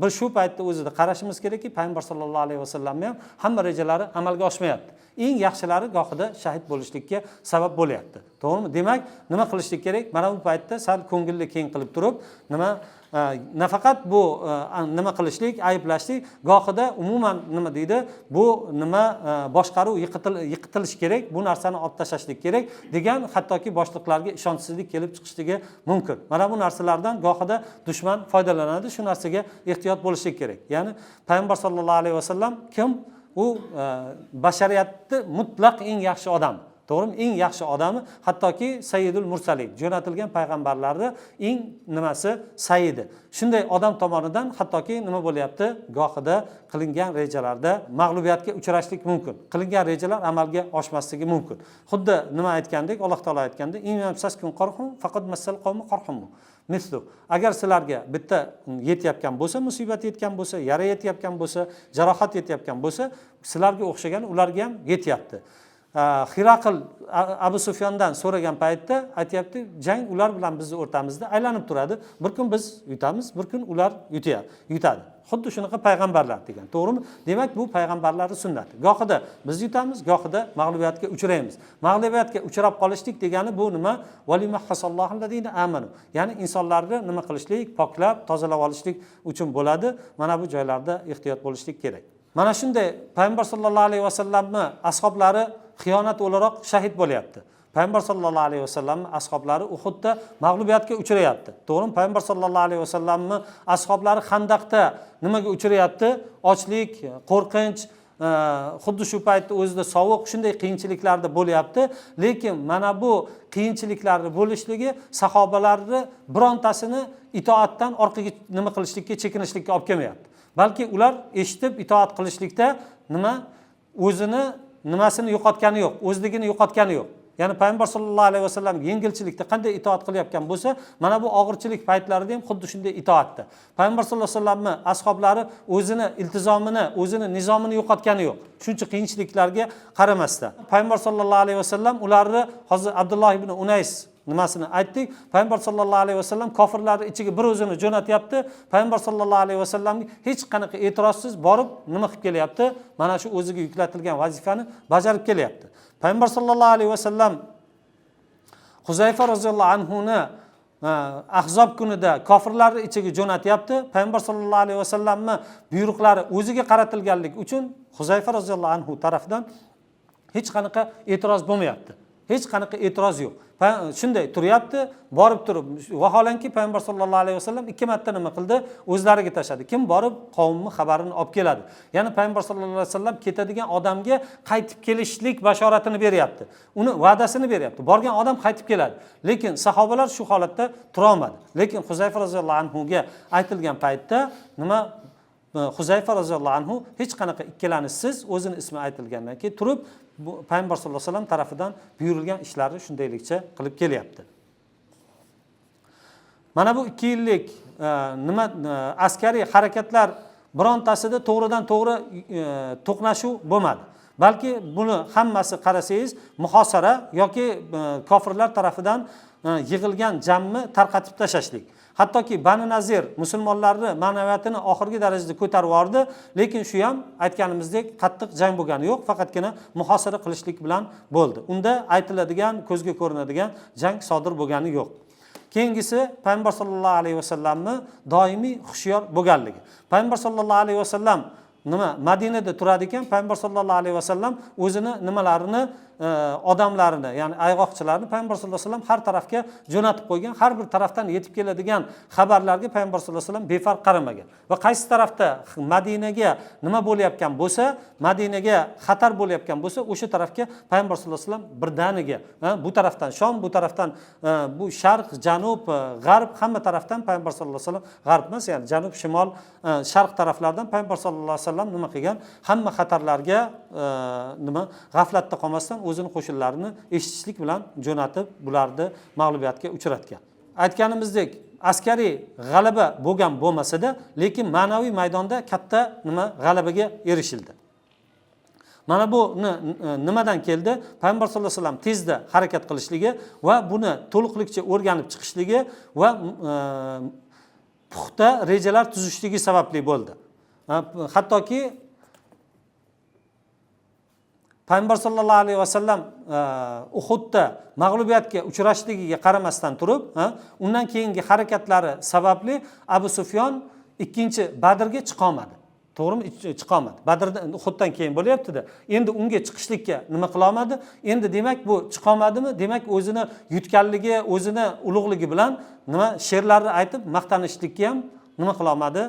bir shu paytda o'zida qarashimiz kerakki, payg'ambar sallallohu alayhi vasallamning ham hamma rejalari amalga oshmayapti. Eng yaxshilari gohida shahid bo'lishlikka sabab bo'lyapti. To'g'rimi? Demak, nima qilishlik kerak? Mana bu paytda sal ko'ngilni keng qilib turib, nima nafaqat bu nima qilishlik, ayblashlik, gohida umuman nima deydi? Bu nima boshqaruv yiqitilishi kerak, bu narsani olib tashlashlik kerak degan hattoki boshliqlarga ishonchsizlik kelib chiqishligi mumkin. Mana bu narsalardan gohida dushman foydalanadi, shu narsaga ehtiyot bo'lishlik kerak. Ya'ni payg'ambar sallallohu alayhi vasallam kim? U bashariyatni mutlaq eng yaxshi odami. To'g'rimi? Eng yaxshi odami, hattoki sayyidul mursalin, jo'natilgan payg'ambarlarning eng nimasi sayyidi. Shunday odam tomonidan hattoki nima bo'lyapti? Gohida qilingan rejalarda mag'lubiyatga uchrashlik mumkin. Qilingan rejalar amalga oshmasligi mumkin. Xuddi nima aytgandek, Alloh taolo aytganda, in yamsaskum qarhun faqad massal qawma qarhun mislu. Agar sizlarga bitta yetayotgan bo'lsa, musibat yetgan bo'lsa, yara yetayotgan bo'lsa, jarohat yetayotgan bo'lsa, sizlarga o'xshagan ularga ham yetyapti. Hiraql Abu Sufyondan so'ragan paytda aytyapti, jang ular bilan bizni o'rtamizda aylanib turadi. Bir kun biz yutamiz, bir kun ular yutadi. Xuddi shunaqa payg'ambarlar degan, to'g'rimi? Demak, bu payg'ambarlarning sunnati. Gohida biz yutamiz, gohida mag'lubiyatga uchraymiz. Mag'lubiyatga uchrab qolishlik degani bu nima? Valimahhasallohu allazina amanu. Ya'ni insonlarni nima qilishlik, poklab, tozalab olishlik uchun bo'ladi. Mana bu joylarda ehtiyot bo'lishlik kerak. Mana shunday payg'ambar sallallohu alayhi vasallamning ashoblari xiyonat o'laroq shahid bo'lyapti. Payg'ambar sallallohu alayhi vasallamning ashoblari Uhudda mag'lubiyatga uchrayapti. To'g'rimi? Payg'ambar sallallohu alayhi vasallamning ashoblari Xandaqda nimaga uchrayapti? Ochlik, qo'rqinch, xuddi shu paytda o'zida sovuq, shunday qiyinchiliklarda bo'lyapti. Lekin mana bu qiyinchiliklarni bo'lishligi sahobalarni birontasini itoatdan orqaga nima qilishlikka, chekinishlikka olib kelmayapti. Balki ular eshitib itoat qilishlikda nima o'zini nimasini yo'qotgani yo'q, o'zligini yo'qotgani yo'q. Ya'ni payg'ambar sallallohu alayhi vasallam yengilchilikda qanday itoat qilayotgan bo'lsa, mana bu og'irchilik paytlarida ham xuddi shunday itoatda. Payg'ambar sallallohu alayhi vasallamni ashoblari o'zini iltizomini, o'zini nizomini yo'qotgani yo'q. Shuncha qiyinchiliklarga qaramasdan. Payg'ambar sallallohu alayhi vasallam ularni hozir Abdulloh ibn Unays nimasini aytdik. Payg'ambar sallallohu alayhi vasallam kofirlarni ichiga bir o'zini jo'natyapti. Payg'ambar sallallohu alayhi vasallamga hech qanaqa e'tirozsiz borib nima qilib kelyapti? Mana shu o'ziga yuklatilgan vazifani bajarib kelyapti. Payg'ambar sallallohu alayhi vasallam Huzayfa roziyallohu anhuni Ahzob kunida kofirlarni ichiga jo'natyapti. Payg'ambar sallallohu alayhi vasallamni buyruqlari o'ziga qaratilganligi uchun Huzayfa roziyallohu anhu tarafidan hech qanaqa e'tiroz bo'lmayapti. Hech qanaqa e'tiroz yo'q. Shunday turyapti, borib turib, vaholanki payg'ambar sallallohu alayhi vasallam 2 marta nima qildi? O'zlariga tashladi. Kim borib qavmni xabarini olib keladi? Ya'ni payg'ambar sallallohu alayhi vasallam ketadigan odamga qaytib kelishlik bashoratini beryapti. Uni va'dasini beryapti. Borgan odam qaytib keladi. Lekin sahobalar shu holatda tura olmadi. Lekin Huzayfa roziyallohu anhu ga aytilgan paytda nima Huzayfa roziyallohu anhu hech qanaqa ikkilanishsiz o'zini ismi aytilgandan keyin turib payg'ambar sallallohu alayhi vasallam tarafidan buyurilgan ishlarni shundaylikcha qilib kelyapti. Mana bu 2 yillik nima askariy harakatlar birontasida to'g'ridan to'g'ri to'qnashuv bo'lmadi. Balki buni hammasi qarasangiz muhosara yoki kofirlar tarafidan yig'ilgan jamni tarqatib tashlashlik. Hattoki Bani Nazir musulmonlarni ma'naviyatini oxirgi darajada ko'tarib yubordi, lekin shu ham aytganimizdek qattiq jang bo'lgani yo'q, faqatgina muhosara qilishlik bilan bo'ldi. Unda aytiladigan, ko'zga ko'rinadigan jang sodir bo'lgani yo'q. Keyingisi payg'ambar sallallohu alayhi vasallamni doimiy hushyor bo'lganligi. Payg'ambar sallallohu alayhi vasallam nima Madinada turadi ekan, payg'ambar sallallohu alayhi vasallam o'zini nimalarini, odamlarini, ya'ni ayg'oqchilarni payg'ambar sallallohu alayhi vasallam har tarafga jo'natib qo'ygan, har bir tarafdan yetib keladigan xabarlarga payg'ambar sallallohu alayhi vasallam befarq qaramagan. Va qaysi tarafda Madinaga nima bo'layotgan bo'lsa, Madinaga xatar bo'layotgan bo'lsa, o'sha tarafga payg'ambar sallallohu alayhi vasallam birdaniga, bu tarafdan Shom, bu tarafdan bu sharq, janub, g'arb, hamma tarafdan payg'ambar sallallohu alayhi vasallam, g'arb emas, ya'ni janub, shimol, sharq taraflardan payg'ambar sallallohu alayhi vasallam nima qilgan? Hamma xatarlarga nima g'aflatda qolmasdan o'zini qo'shinlarini eshitishlik bilan jo'natib, bularni mag'lubiyatga uchratgan. Aytganimizdek, askariy g'alaba bo'lgan bo'lmasa-da, lekin ma'naviy maydonda katta nima g'alabaga erishildi. Mana bu nimadan keldi? Payg'ambar sallallohu alayhi vasallam tezda harakat qilishligi va buni to'liqlikcha o'rganib chiqishligi va puxta rejalar tuzishligi sababli bo'ldi. Hattoki payg'ambar sallallohu alayhi vasallam Uhudda mag'lubiyatga uchrashligiga qaramasdan turib, undan keyingi harakatlari sababli Abu Sufyon 2 Badrga chiqa olmadi. To'g'rimi? Chiqa olmadi. Badrdan, Uhuddan keyin bo'lyapti-da. Endi unga chiqishlikka nima qila olmadi? Endi demak bu chiqa olmadimi? Demak o'zini yutganligi, o'zini ulug'ligi bilan nima she'rlarni aytib maqtanishlikka ham nima qila olmadi?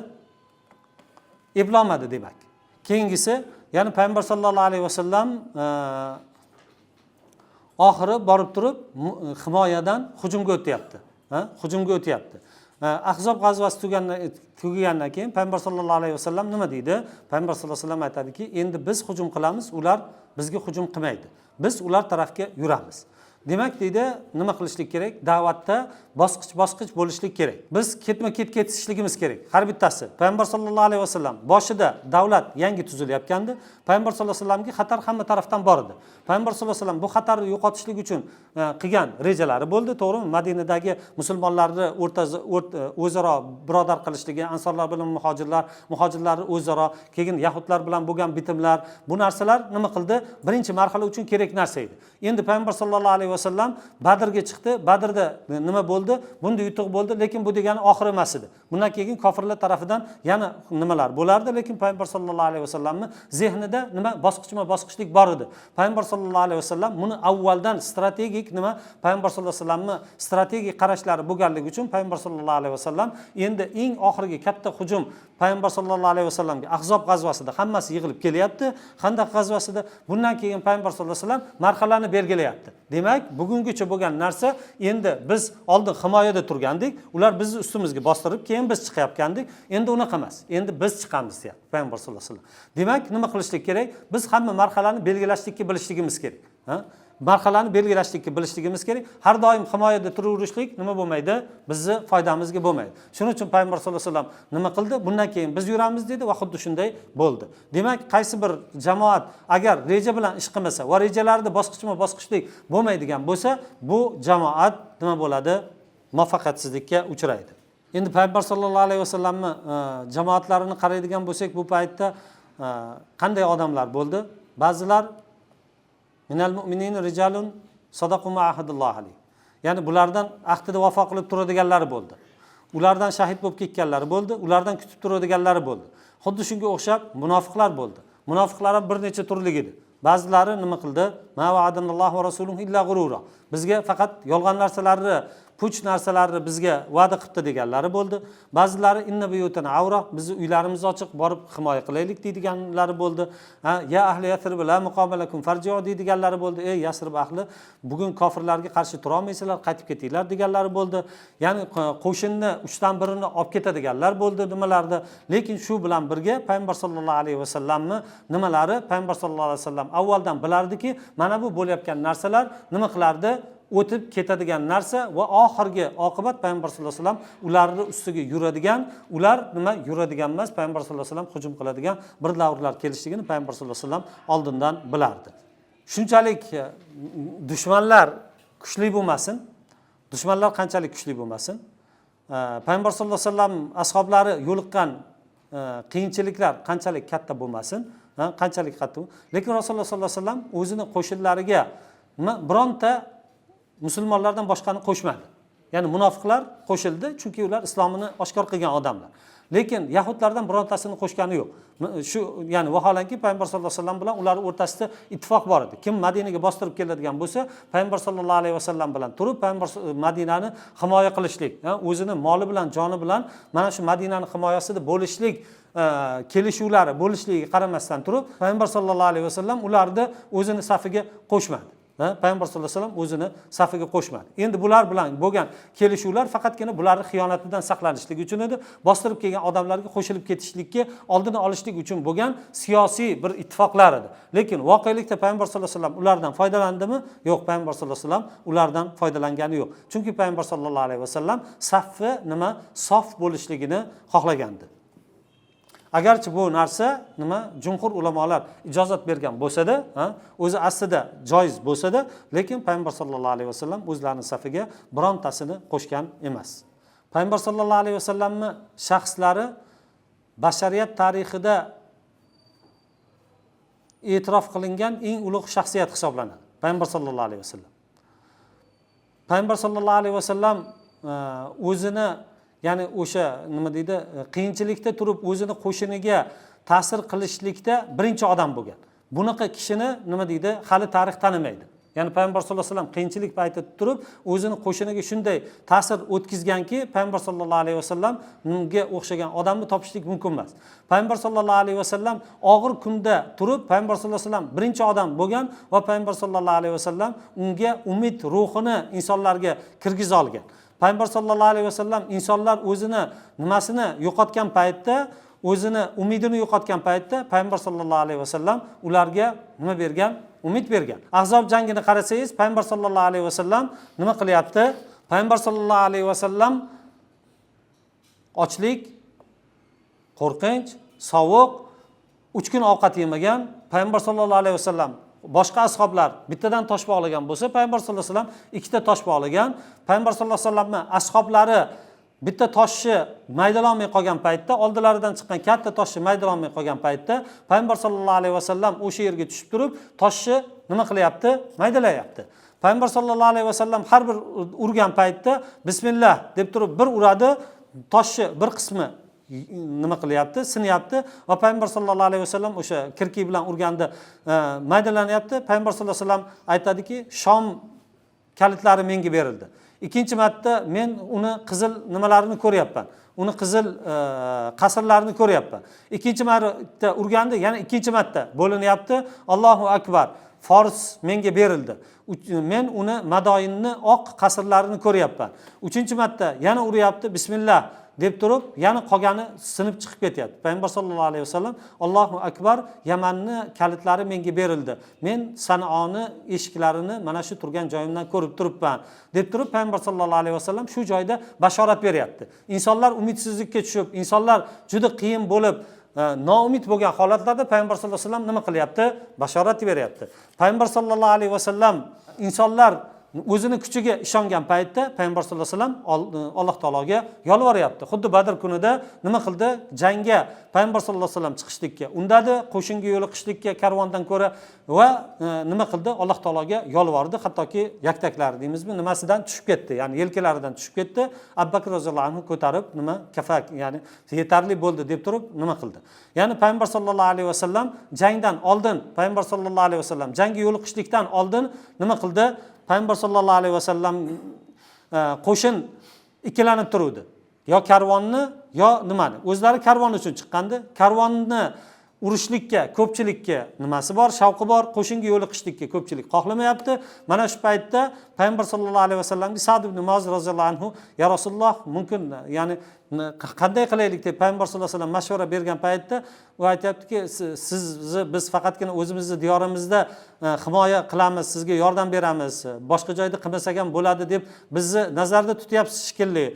Eplolmadi demak. Keyingisi, ya'ni payg'ambar sallallohu alayhi vasallam oxiri borib turib himoyadan hujumga o'tyapti. Hujumga o'tyapti. Ahzob g'azvasi tugagandan keyin payg'ambar sallallohu alayhi vasallam nima deydi? Payg'ambar sallallohu alayhi vasallam aytadiki, endi biz hujum qilamiz, ular bizga hujum qilmaydi. Biz ular tarafga yuramiz. Demak deydi, nima qilishlik kerak? Da'vatda bosqich-bosqich bo'lishlik kerak. Biz ketma-ket ketishligimiz kerak. Har bittasi. Payg'ambar sallallohu alayhi vasallam boshida davlat yangi tuzilayotgandi. Payg'ambar sallallohu alayhi vasallamga xatar hamma tarafdan bor edi. Payg'ambar sallallohu alayhi vasallam bu xatarni yo'qotishlik uchun qilgan rejalari bo'ldi, to'g'rimi? Madinadagi musulmonlarni o'zaro birodar qilishligi, ansorlar bilan muhojirlar, muhojirlarni o'zaro, keyin yahudlar bilan bo'lgan bitimlar, bu narsalar nima qildi? Birinchi marhala uchun kerak narsa edi. Endi payg'ambar sallallohu alayhi vasallam Badrga chiqdi. Badrda nima bo'ldi? Bunda yutuq bo'ldi, lekin bu degani oxiri emas edi. Bundan keyin kofirlar tarafidan yana nimalar bo'lardi, lekin payg'ambar sallallohu alayhi vasallamning zehnida nima bosqichma-bosqichlik bor edi. Payg'ambar sallallohu alayhi vasallam buni avvaldan strategik nima payg'ambar sallallohu alayhi vasallamning strategik qarashlari bo'lganligi uchun payg'ambar sallallohu alayhi vasallam endi eng oxirgi katta hujum payg'ambar sallallohu alayhi vasallamga Ahzob g'azvasida hammasi yig'ilib kelyapti. Xandaq g'azvasida bundan keyin payg'ambar sallallohu alayhi vasallam marhalani belgilayapti. Demak, bugungacha bo'lgan narsa endi biz oldin himoyada turgandik, ular bizni ustimizga bostirib, keyin biz chiqayotgandik. Endi unaqa emas. Endi biz chiqamiz deyapti payg'ambar sallallohu alayhi vasallam. Demak, nima qilishlik kerak? Biz hamma marhalani belgilashlikka bilishligimiz kerak. Ha? Marhalani belgilashlikni bilishligimiz kerak. Har doim himoyada turaverishlik nima bo'lmaydi? Bizni foydamizga bo'lmaydi. Shuning uchun payg'ambar sallallohu alayhi vasallam nima qildi? Bundan keyin biz yuramiz dedi va xuddi shunday bo'ldi. Demak, qaysi bir jamoat agar reja bilan ish qilmasa va rejalarida bosqichma-bosqichlik bo'lmaydigan bo'lsa, bu jamoat nima bo'ladi? Muvaffaqiyatsizlikka uchraydi. Endi payg'ambar sallallohu alayhi vasallamni jamoatlarini qaraydigan bo'lsak, bu paytda qanday odamlar bo'ldi? Ba'zilar minal mu'minina rijalun sadaqu ma ahadulloh alayh. Ya'ni bulardan ahdida vafo qilib turadiganlari bo'ldi. Ulardan shahid bo'lib ketganlari bo'ldi, ulardan kutib turadiganlari bo'ldi. Xuddi shunga o'xshab munofiqlar bo'ldi. Munofiqlar ham bir necha turli edi. Ba'zilari nima qildi? Ma va'adanallohu va rasuluhu illa g'urura. Bizga faqat yolg'on narsalarni, puch narsalarni bizga va'da qilibdi deganlari bo'ldi. Ba'zilari inna buyutana avra, bizni uylarimiz ochiq, borib himoya qilaylik deydiganlari bo'ldi. Ha, ya ahli Yasrib la muqama lakum farji'u deydiganlari bo'ldi. Ey Yasrib ahli, bugun kofirlarga qarshi tura olmaysizlar, qaytib ketinglar deganlari bo'ldi. Ya'ni qo'shinni 1/3 olib ketadiganlar bo'ldi nimalarda. Lekin shu bilan birga payg'ambar sallallohu alayhi vasallamni nimalari, payg'ambar sallallohu alayhi vasallam avvaldan bilardiki, mana bu bo'layotgan narsalar nima qilardi? O'tib ketadigan narsa va oxirgi oqibat payg'ambar sallallohu alayhi vasallam ularni ustiga yuradigan, ular nima yuradigan emas, payg'ambar sallallohu alayhi vasallam hujum qiladigan bir davrlar kelishligini payg'ambar sallallohu alayhi vasallam oldindan bilardi. Shunchalik dushmanlar kuchli bo'lmasin, dushmanlar qanchalik kuchli bo'lmasin, payg'ambar sallallohu alayhi vasallam ashoblari yo'liqqan qiyinchiliklar qanchalik katta bo'lmasin, qanchalik qattiq, lekin Rasululloh sallallohu alayhi vasallam o'zini qo'shinlariga bironta musulmonlardan boshqani qo'shmadi. Ya'ni munofiqlar qo'shildi, chunki ular islomini oshkor qilgan odamlar. Lekin yahudlardan birontasini qo'shgani yo'q. Shu, ya'ni vaholanki payg'ambar sallallohu alayhi vasallam bilan ular o'rtasida ittifoq bor edi. Kim Madinaga bostirib keladigan bo'lsa, payg'ambar sallallohu alayhi vasallam bilan turib, payg'ambar Madinani himoya qilishlik, o'zini moli bilan, joni bilan mana shu Madinani himoyasida bo'lishlik kelishuvlari bo'lishligiga qaramasdan turib, payg'ambar sallallohu alayhi vasallam ularni o'zini safiga qo'shmadi. Payg'ambar sallallohu alayhi vasallam o'zini safiga qo'shmadi. Endi bular bilan bo'lgan kelishuvlar faqatgina bularni xiyonatidan saqlanishlik uchun edi. Bostirib kelgan odamlarga qo'shilib ketishlikka oldini olishlik uchun bo'lgan siyosiy bir ittifoqlar edi. Lekin voqelikda payg'ambar sallallohu alayhi vasallam ulardan foydalandimi? Yo'q, payg'ambar sallallohu alayhi vasallam ulardan foydalangani yo'q. Chunki payg'ambar sallallohu alayhi vasallam saffi nima sof bo'lishligini xohlagandi. Agarchi bu narsa nima jumhur ulamolar ijozat bergan bo'lsa-da, o'zi aslida joiz bo'lsa-da, lekin payg'ambar sallallohu alayhi vasallam o'zlarining safiga birontasini qo'shgan emas. Payg'ambar sallallohu alayhi vasallamning shaxslari bashariyat tarixida e'tirof qilingan eng ulug' shaxsiyat hisoblanadi. Payg'ambar sallallohu alayhi vasallam. Payg'ambar sallallohu alayhi vasallam o'zini, ya'ni o'sha nima deydi, qiyinchilikda turib o'zini qo'shiniga ta'sir qilishlikda birinchi odam bo'lgan. Bunaqa kishini nima deydi, hali tarix tanimaydi. Ya'ni payg'ambar sallallohu alayhi vasallam qiyinchilik paytida turib o'zini qo'shiniga shunday ta'sir o'tkazganki, payg'ambar sallallohu alayhi vasallamga o'xshagan odamni topishlik mumkin emas. Payg'ambar sallallohu alayhi vasallam og'ir kunda turib, payg'ambar sallallohu alayhi vasallam birinchi odam bo'lgan va payg'ambar sallallohu alayhi vasallam unga umid ruhini insonlarga kirgiza olgan. Payg'ambar sallallohu alayhi vasallam insonlar o'zini nimasini yo'qotgan paytda, o'zini umidini yo'qotgan paytda payg'ambar sallallohu alayhi vasallam ularga nima bergan? Umid bergan. Ahzob jangini qarasangiz, payg'ambar sallallohu alayhi vasallam nima qilyapti? Payg'ambar sallallohu alayhi vasallam ochlik, qo'rqinch, sovuq, 3 kun ovqat yemagan. Payg'ambar sallallohu alayhi vasallam boshqa ashoblar bittadan tosh bog'lagan bo'lsa, payg'ambar sallallohu alayhi vasallam 2ta tosh bog'lagan. Payg'ambar sallallohu alayhi vasallamning ashoblari bitta toshni maydalolmay qolgan paytda, oldilaridan chiqqan katta toshni maydalolmay qolgan paytda payg'ambar sallallohu alayhi vasallam o'sha yerga tushib turib toshni nima qilyapti? Maydalayapti. Payg'ambar sallallohu alayhi vasallam har bir urgan paytda bismillah deb turib bir uradi, toshni bir qismi nima qilyapti? Sinyapti va payg'ambar sallallohu alayhi vasallam o'sha kirki bilan urganda maydalanyapti. Payg'ambar sallallohu alayhi vasallam aytadiki, Shom kalitlari menga berildi. Ikkinchi marta men uni qizil nimalarini ko'ryapman. Uni qizil qasrlarini ko'ryapman. Ikkinchi marta urganda yana ikkinchi marta bo'linyapti. Allohu akbar. Fors menga berildi. Men uni Madoinni oq qasrlarini ko'ryapman. Uchinchi marta yana uryapti, bismillah deb turib, yana qolgani sinib chiqib ketyapti. Payg'ambar sallallohu alayhi vasallam Allohu akbar, Yamanni kalitlari menga berildi. Men San'oni eshiklarini mana shu turgan joyimdan ko'rib turibman deb turib Payg'ambar sallallohu alayhi vasallam shu joyda bashorat beryapti. Insonlar umidsizlikka tushib, insonlar juda qiyin bo'lib, noumid bo'lgan holatlarda Payg'ambar sallallohu alayhi vasallam nima qilyapti? Bashorat beryapti. Payg'ambar sallallohu alayhi vasallam insonlar o'zini kuchiga ishongan paytda Payg'ambar sallallohu alayhi vasallam Alloh taologa yolvoryapti. Xuddi Badr kunida nima qildi? Jangga Payg'ambar sallallohu alayhi vasallam chiqishlikka undadi, qo'shinga yo'liqishlikka karvondan ko'ra va nima qildi? Alloh taologa yolvordi, hattoki yaktaklari deymizmi, nimasidan tushib ketdi, ya'ni yelkalaridan tushib ketdi. Abu Bakr roziyallohu anhu ko'tarib nima kafak, ya'ni yetarli bo'ldi deb turib nima qildi? Ya'ni Payg'ambar sallallohu alayhi vasallam jangdan oldin, Payg'ambar sallallohu alayhi vasallam jangga yo'liqishlikdan oldin nima qildi? Payg'ambar sallallohu alayhi vasallam qo'shin ikkilanib turuvdi. Yo karvonni, yo nimani? O'zlari karvon uchun chiqqandi. Karvonni urushlikka ko'pchilikka nimasi bor, shavqi bor, qo'shinga yo'liqishlikka ko'pchilik xohlamayapti. Mana shu paytda Payg'ambar sallallohu alayhi vasallamga Sa'd ibn Muoz roziyallohu anhu, ya Rasululloh, mumkin, ya'ni qanday qilaylik deb Payg'ambar sallallohu alayhi vasallam mashvara bergan paytda u aytyaptiki, sizni biz faqatgina o'zimizni diyorimizda himoya qilamiz, sizga yordam beramiz, boshqa joyda qilmasak ham bo'ladi deb bizni nazarda tutyapsiz shekilli.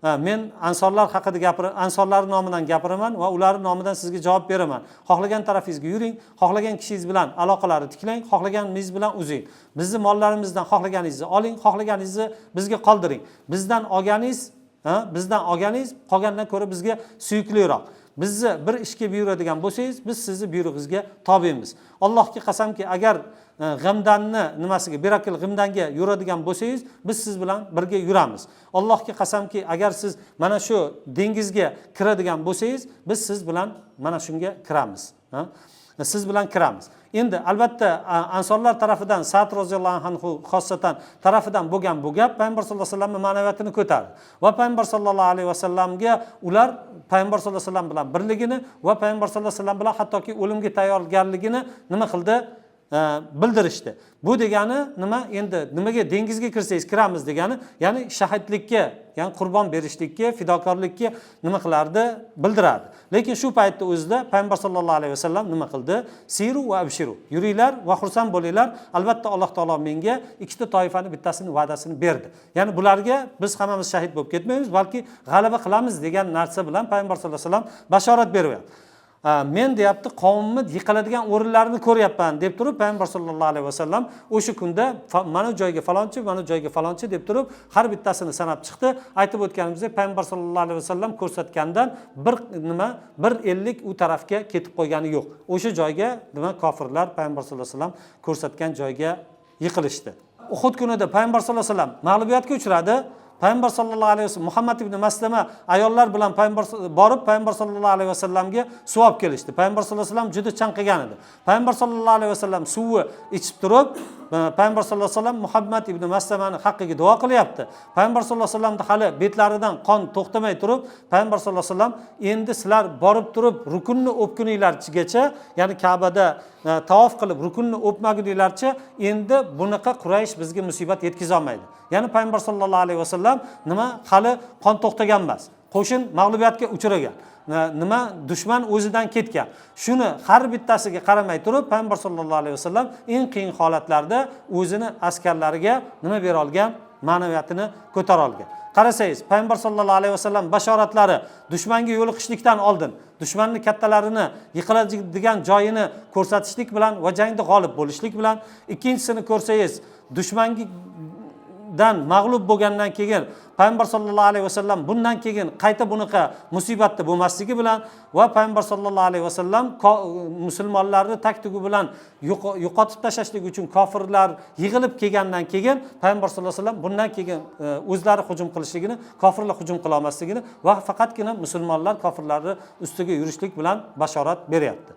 Men ansorlar haqida ansorlar nomidan gapiraman va ular nomidan sizga javob beraman. Xohlagan tarafingizga yuring, xohlagan kishingiz bilan aloqalarni tiklang, xohlaganingiz bilan uzing. Bizni mollarimizdan xohlaganingizni oling, xohlaganingizni bizga qoldiring. Bizdan olganingiz, bizdan olganingiz qolgandan ko'ra bizga suyukliroq. Bizni bir ishga buyuradigan bo'lsangiz, biz sizni buyrug'ingizga tobemiz. Allohga qasamki, agar G'imdanni nimasiga, Berakil G'imdanga yuradigan bo'lsangiz, biz siz bilan birga yuramiz. Allohga qasamki, agar siz mana shu dengizga kiradigan bo'lsangiz, biz siz bilan mana shunga kiramiz. Siz bilan kiramiz. Endi albatta ansorlar tarafidan Sa'd roziyallohu anhu xossatan tarafidan bo'lgan bu gap Payg'ambar sallallohu alayhi vasallamning ma'naviyatini ko'tardi. Va Payg'ambar sallallohu alayhi vasallamga ular Payg'ambar sallallohu alayhi vasallam bilan birligini va Payg'ambar sallallohu alayhi vasallam bilan hattoki o'limga tayyorgarligini nima qildi? Bildirishdi. Bu degani nima? Endi nimaga dengizga kirsangiz kiramiz degani, ya'ni shahidlikka, ya'ni qurbon berishlikka, fidokorlikka nima qilardi? Bildirardi. Lekin shu paytda o'zida Payg'ambar sallallohu alayhi vasallam nima qildi? Siru va abshiru. Yuringlar va xursand bo'linglar. Albatta Alloh taolo menga ikkita toifani bittasini va'dasini berdi. Ya'ni bularga biz hammamiz shahid bo'lib ketmaymiz, balki g'alaba qilamiz degan narsa bilan Payg'ambar sallallohu alayhi vasallam bashorat beryapti. Men deyapti, qavmimni yiqiladigan o'rinlarini ko'ryapman deb turib Payg'ambar sallallohu alayhi vasallam o'sha kunda mana joyga falonchi, mana joyga falonchi deb turib har bittasini sanab chiqdi. Aytib o'tganimizdek Payg'ambar sallallohu alayhi vasallam ko'rsatgandan bir nima, bir ellik u tarafga ketib qo'ygani yo'q. O'sha joyga nima kofirlar Payg'ambar sallallohu alayhi vasallam ko'rsatgan joyga yiqilishdi. Uhud kunida Payg'ambar sallallohu alayhi vasallam mag'lubiyatga uchradi. Payg'ambar sallallohu alayhi vasallam Muhammad ibn Maslama ayollar bilan payg'ambar borib Payg'ambar sallallohu alayhi vasallamga suv olib kelishdi. Payg'ambar sallallohu alayhi vasallam juda chanqagan edi. Payg'ambar sallallohu alayhi vasallam suvni ichib turib, Payg'ambar sallallohu alayhi vasallam Muhammad ibn Maslamani haqqiga duo qilyapti. Payg'ambar sallallohu alayhi vasallamning hali betlaridan qon to'xtamay turib, Payg'ambar sallallohu alayhi vasallam endi sizlar borib turib rukunni o'pguninglargacha, ya'ni Ka'bada tavof qilib rukunni o'pmaguninglarcha endi bunaqa Quraysh bizga musibat yetkaza olmaydi. Ya'ni Payg'ambar sallallohu alayhi vasallam nima hali qon to'xtagan emas. Qo'shin mag'lubiyatga uchragan. Nima dushman o'zidan ketgan. Shuni har bittasiga qaramay turib Payg'ambar sallallohu alayhi vasallam eng qiyin holatlarda o'zini askarlariga nima bera olgan? Ma'naviyatini ko'tara olgan. Qarasangiz, Payg'ambar sallallohu alayhi vasallam bashoratlari dushmanga yo'liqishlikdan oldin dushmanning kattalarini yiqiladigan joyini ko'rsatishlik bilan va jangda g'olib bo'lishlik bilan, ikkinchisini ko'rsangiz, dushmanga dan mag'lub bo'lgandan keyin Payg'ambar sallallohu alayhi vasallam bundan keyin qayta bunaqa musibatda bo'lmasligi bilan va Payg'ambar sallallohu alayhi vasallam musulmonlarni taktugi bilan yo'qotib tashlashlik uchun kofirlar yig'ilib kelgandan keyin Payg'ambar sallallohu alayhi vasallam bundan keyin o'zlari hujum qilishligini, kofirlar hujum qila olmasligini va faqatgina musulmonlar kofirlarni ustiga yurishlik bilan bashorat beryapti.